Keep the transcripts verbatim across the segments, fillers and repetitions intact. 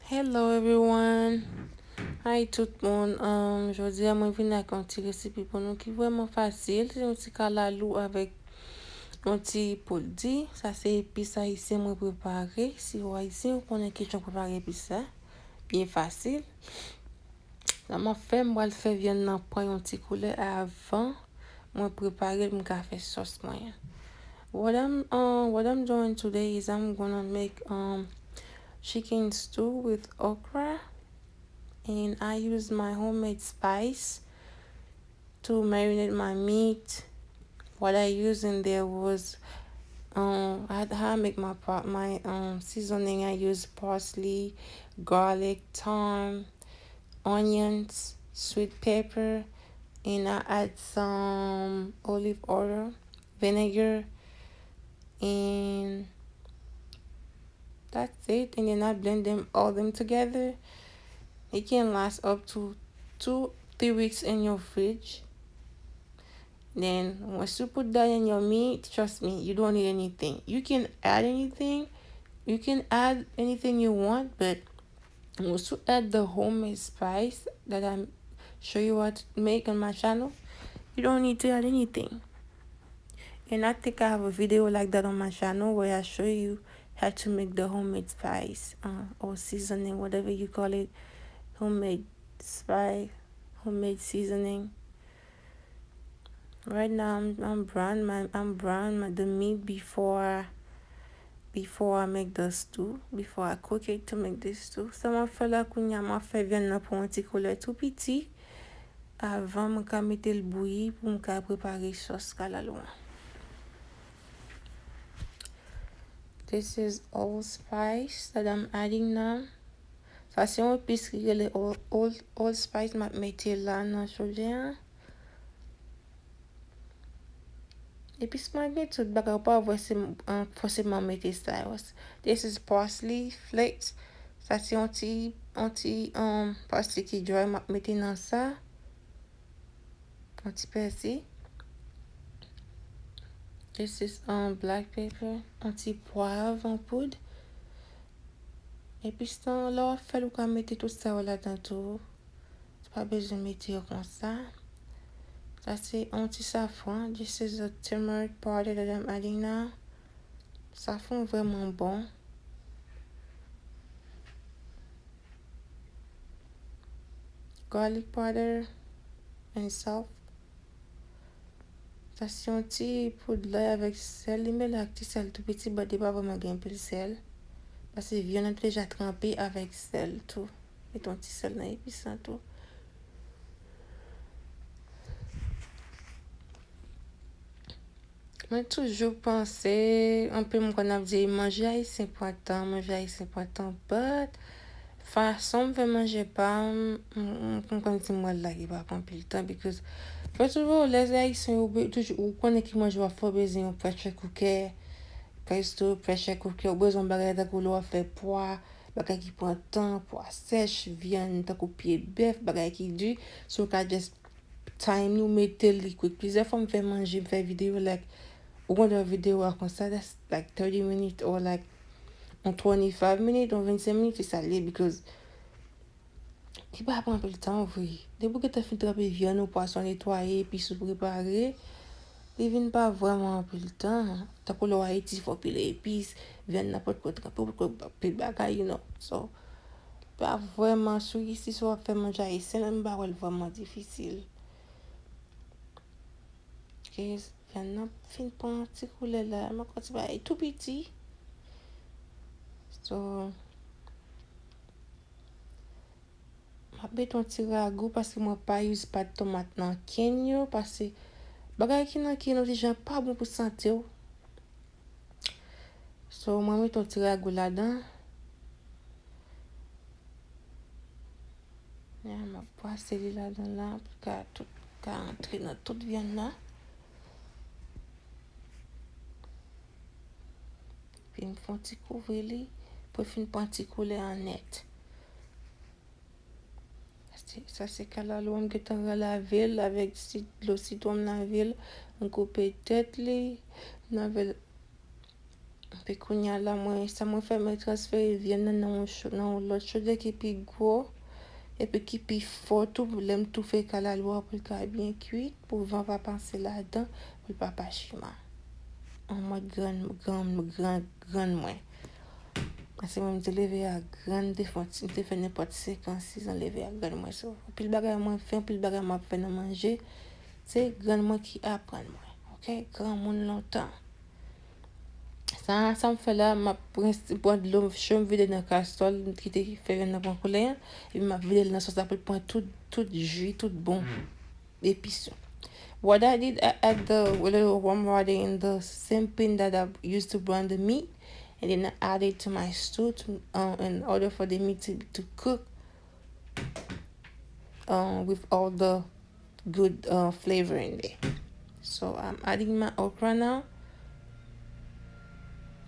Hello everyone. Hi tout moun. Um, jodi a mwen vin ak yon ti resipi pou nou ki vrèman fasil. Se yon ti kalalou avèk yon ti poul di. Sa se epis ayisyen mwen prepare. Si w ayisyen, ou konnen kijan prepare epis sa. Byen fasil. Sa m ap fè, m pral fè vyann nan pran yon ti koulè avan mwen prepare l, m ka fè sòs mwen an. What I'm uh, what I'm doing today is I'm gonna make um chicken stew with okra, and I use my homemade spice to marinate my meat. What I use in there was um I, how I make my my um seasoning. I use parsley, garlic, thyme, onions, sweet pepper, and I add some olive oil, vinegar, and that's it. And then I blend them all them together. It can last up to two, three weeks in your fridge. Then once you put that in your meat, trust me, you don't need anything. You can add anything. You can add anything you want, but once you add the homemade spice that I show you what to make on my channel, you don't need to add anything. And I think I have a video like that on my channel where I show you how to make the homemade spice uh, or seasoning, whatever you call it, homemade spice, homemade seasoning. Right now, I'm I'm brown my I'm brown my, the meat before I, before I make the stew, before I cook it to make this stew. Sa m ap fè la kounye a, m ap fè vyann nan pran yon ti koulè tou piti avan mwen ka mete l bouyi pou m ka prepare sòs kalalou an. This is allspice that I'm adding now. Sa se yon epis ki rele all, all, allspice m ap mete la nan chodyè an. Epis mwen gen tout bagay, ou pa wè se m fòseman mete sa yo. This is parsley flakes. Sa se yon ti, yon ti um, parsley ki dry m ap mete nan sa. Yon ti pèsi. This is um, black pepper. Yon ti pwav an poud. Epi san lè w ap fè l, ou ka mete tout sa yo ladan tou. Ou pa bezwen mete yo konsa. Sa se yon ti safran. This is a turmeric powder that I'm adding now. Safran vrèman bon. Garlic powder and salt. Sa se yon ti poud lay avèk sèl. Li mele ak ti sèl tou piti, but li pa vrèman gen anpil sèl. Paske vyann nan te deja tranpe avèk sèl tou. Mete yon ti sèl nan epis lan tou. Mwen toujou panse, anpil moun konn ap di manje ayisyen pran tan, manje ayisyen pran tan, but fason m fè manje pa m, m, m, m konn di m wè l la ki pa pran anpil tan, because first of all, lè se ayisyen, ou be- toujou, ou konnen ki manje w ap fè, ou bezwen yon pressure cooker, presto, pressure cooker, ou bezwen yon bagay tankou lè w ap fè pwa, bagay ki pran tan, pwa sèch, vyann tankou pye bèf, bagay ki di, so w ka just time li, ou mete li kwik. Plizyè fwa m fè manje, m fè videyo, like, ou konn fè videyo a konsa, that's like thirty minutes or like on twenty-five minutes, on twenty-five minutes, se sa l ye, because li pa pran anpil tan vre. Depi w gentan fin tranpe vyann ou, pwason netwaye, epis ou prepare, li vin pa vrèman anpil tan. Tankou lè w Ayiti, fò pile epis, vyann nan potko tranpe, potko anpil bagay, you know. So, pa vrèman sou isi, si w ap fè manje ayisyen, m pa wè l vrèman difisil. Ok, vyann nan fin pran ti koulè la, m ap kontinye bay tou piti. So, m ap mete yon ti ragou paske mwen pa use pat tomat nan ken yo, paske bagay ki nan ken yo ti jan pa bon pou sante w. So, mwen mete yon ti ragou ladan. Ya, m ap pase li ladan la pou ka tout, ka antre nan tout vyann nan. Epi m fè yon ti kouvri li pou l fin pran ti koulè an nèt. Sa se, sa se kalalou an, m gentan relave l avèk si, dlo sitwon, m lave l, m koupe tèt li, m lave l Epi kounye a la, mwen, sa mwen fè, mwen transfere vyann nan nan yon cho-, nan yon lòt chodyè ki pi gwo, epi ki pi fò tou, pou lè m toufe kalalou a pou l ka byen kwit, pou van pa pase ladan, pou l pa pachima. An mòd grann, grann, grann, grann mwen. Paske mwen, m te leve a grann, m te fè, m te fè nenpòt senk an, sis an leve a grann mwen. So, anpil bagay mwen fè, anpil bagay m ap fè nan manje, se grann mwen ki aprann mwen. Oke? Granmoun lontan. Sa, sa m fè la, m ap pran, pran dlo cho, m vide nan kastòl, m kite fè vyann nan pran koulè a, epi m ap vide l nan sòs la pou l pran tout, tout ji, tout bon epis yo. What I did, I add the little warm water in the same pan that I used to brown the meat, and then I add it to my stew to, uh, in order for the meat to, to cook, uh, with all the good, uh, flavor in there. So I'm adding my okra now.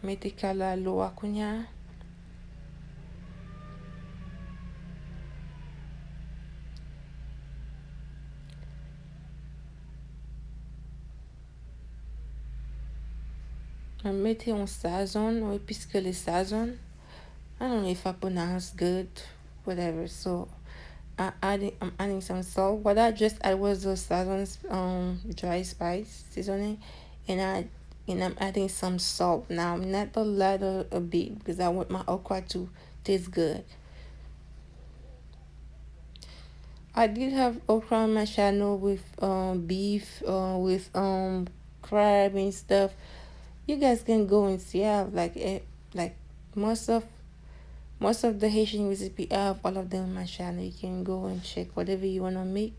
Mete kalalou a kounye a. Mwen mete yon sazon, yon epis ki rele sazon. I don't know if I pronounce good, whatever. So I adding, I'm adding some salt. What I just add was the sazon, um, dry spice seasoning, and I and I'm adding some salt now. Not a lot, a, a bit, because I want my okra to taste good. I did have okra on my channel with, um, beef, uh, with, um, crab and stuff. You guys can go and see. I have, like, eh, like, most of most of the Haitian recipe, I have all of them on my channel. You can go and check whatever you wanna make.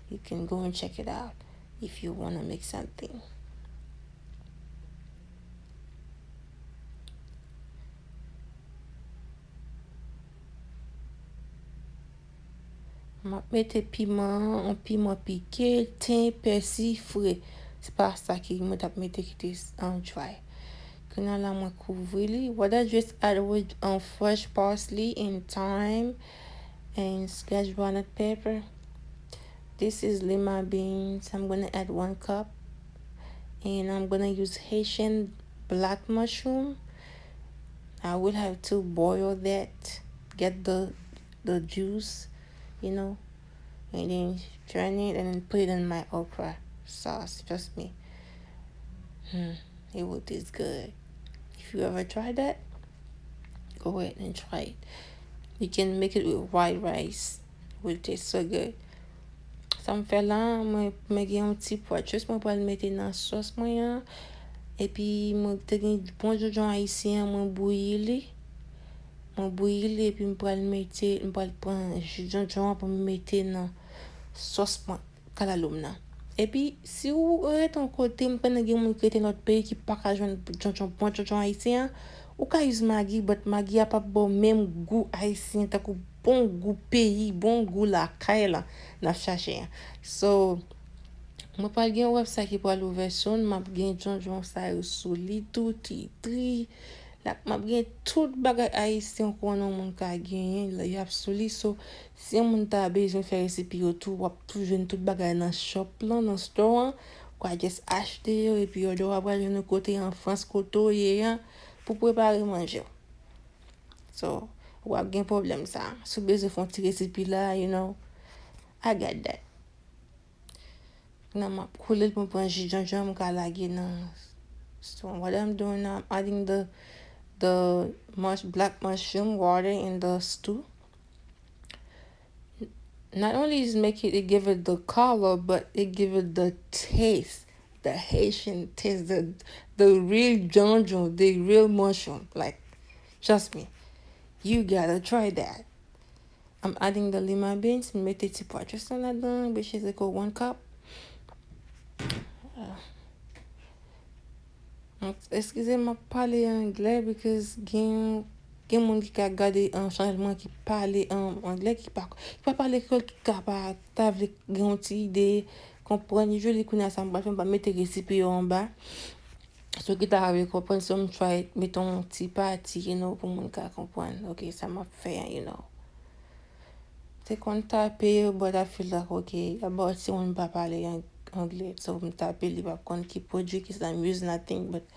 You can go and check it out if you wanna make something. M ap mete piman an, yon piman pike, ten, pèsi fre. Se pa sa ki mwen t ap mete ki te, um, dry. Kounye a la mwen kouvri li. What I just add was, um, fresh parsley and thyme and scratch butternut pepper. This is lima beans. I'm gonna add one cup. And I'm gonna use Haitian black mushroom. I will have to boil that, get the the juice, you know, and then drain it and then put it in my okra sauce. Trust me. Hmm, it will taste good. If you ever try that, go ahead and try it. You can make it with white rice. It will taste so good. Sa m fè la, mwen, mwen gen yon ti pwa just mwen pral mete nan sòs mwen an. Epi mwen te gen bon djondjon ayisyen an, mwen bouyi li. Mwen bouyi li epi m pral mete, m pral pran ji djondjon an pou m mete nan sòs mwen, kalalou m nan. Epi, si w rete yon kote, m konnen gen moun ki rete lòt peyi ki pa ka jwenn djondjon, bon djondjon ayisyen an, ou ka use Maggi, but Maggi a p ap ba w menm gou ayisyen, tankou bon gou peyi, bon gou lakay la n ap chache an. So, mwen pral gen yon website ki pral ouvè soon, m ap gen djondjon sa yo sou li tou, titri, la, m ap gen tout bagay ayisyen ou konnen yon moun ka genyen, la, y ap sou li. So, si yon moun ta bezwen fè resipi yo tou, w ap tou jwenn tout bagay nan shop lan, nan store an. Ou ka just achte yo, epi òdè w ap pral jwenn yo kote an Frans, kote w ye an, pou prepare manje w. So, w ap gen pwoblèm sa. Si w bezwen fè yon ti resipi la, you know, I got that. Nan m ap koule l pou m pran ji djondjon m ka lage nan. So, what I'm doing now, I'm adding the, the mush-, black mushroom water in the stew. Not only is make it, it give it the color, but it give it the taste, the Haitian taste, the, the real djondjon, the real mushroom. Like, trust me, you gotta try that. I'm adding the lima beans. M mete ti pwa just la ladan, which is equal one cup. Uh, eskize m, m ap pale anglè because gen, gen moun ki ka gade, um, chanèl mwen ki pale, um, anglè, ki pa, ki pa pale kreyòl, ki ka pa ta vle gen yon ti ide, konprann. Usually, kounye a sa m pral fè, m pral mete resipi yo anba. So, ki ta vle konprann, so m try mete yon ti pati, you know, pou moun ka konprann. Ok, sa m ap fè an, you know. Te konn tape yo, but I feel like, ok, about si moun pa pale ang-, anglè, so m tape li, pa konn ki pwodui, ki sa m use, nothing, but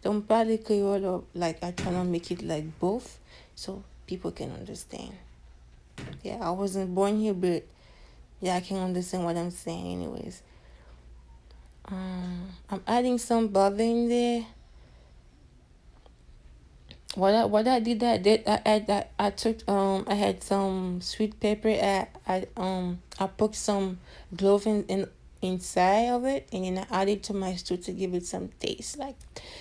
Don't pale Creole or, like, I try to make it, like, both, so people can understand. Yeah, I wasn't born here, but yeah, I can understand what I'm saying, anyways. Um, I'm adding some butter in there. What I, what I did, I did, I, I, I, I took, um, I had some sweet pepper. I, I, um, I put some clove in, in, inside of it, and then I added to my stew to give it some taste. Like,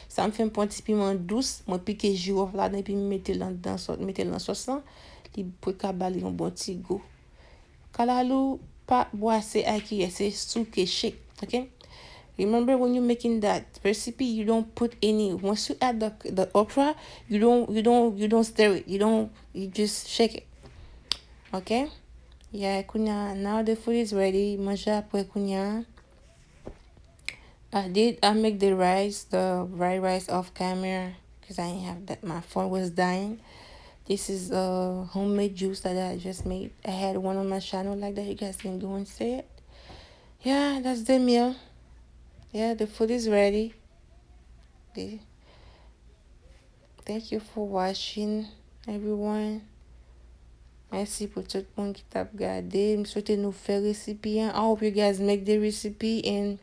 sa m fè m pran ti piman dous, mwen pike jiwòf ladan, epi m mete l anndan, sòt, mete l nan sòs lan. Li pou ka ba li yon bon ti gou. Kalalou pa bwase ak kiyè, se souke, shake, okay? Remember, when you making that recipe, you don't put any, once you add the, the okra, you don't, you don't, you don't stir it. You don't, you just shake it. Okay? Yeah, kounya, now the food is ready. Manje a prè kounya. I did, I make the rice, the fried rice off camera, 'cause I didn't have that. My phone was dying. This is a homemade juice that I just made. I had one on my channel like that. You guys can go and see it. Yeah, that's the meal. Yeah, the food is ready. The, thank you for watching, everyone. Mèsi pou tout moun ki t ap gade. M swete nou fè resipi an. I hope you guys make the recipe and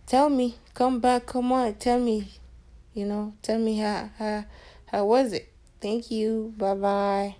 tell me. Come back, come on, tell me. You know, tell me how, how, how was it? Thank you. Bye bye.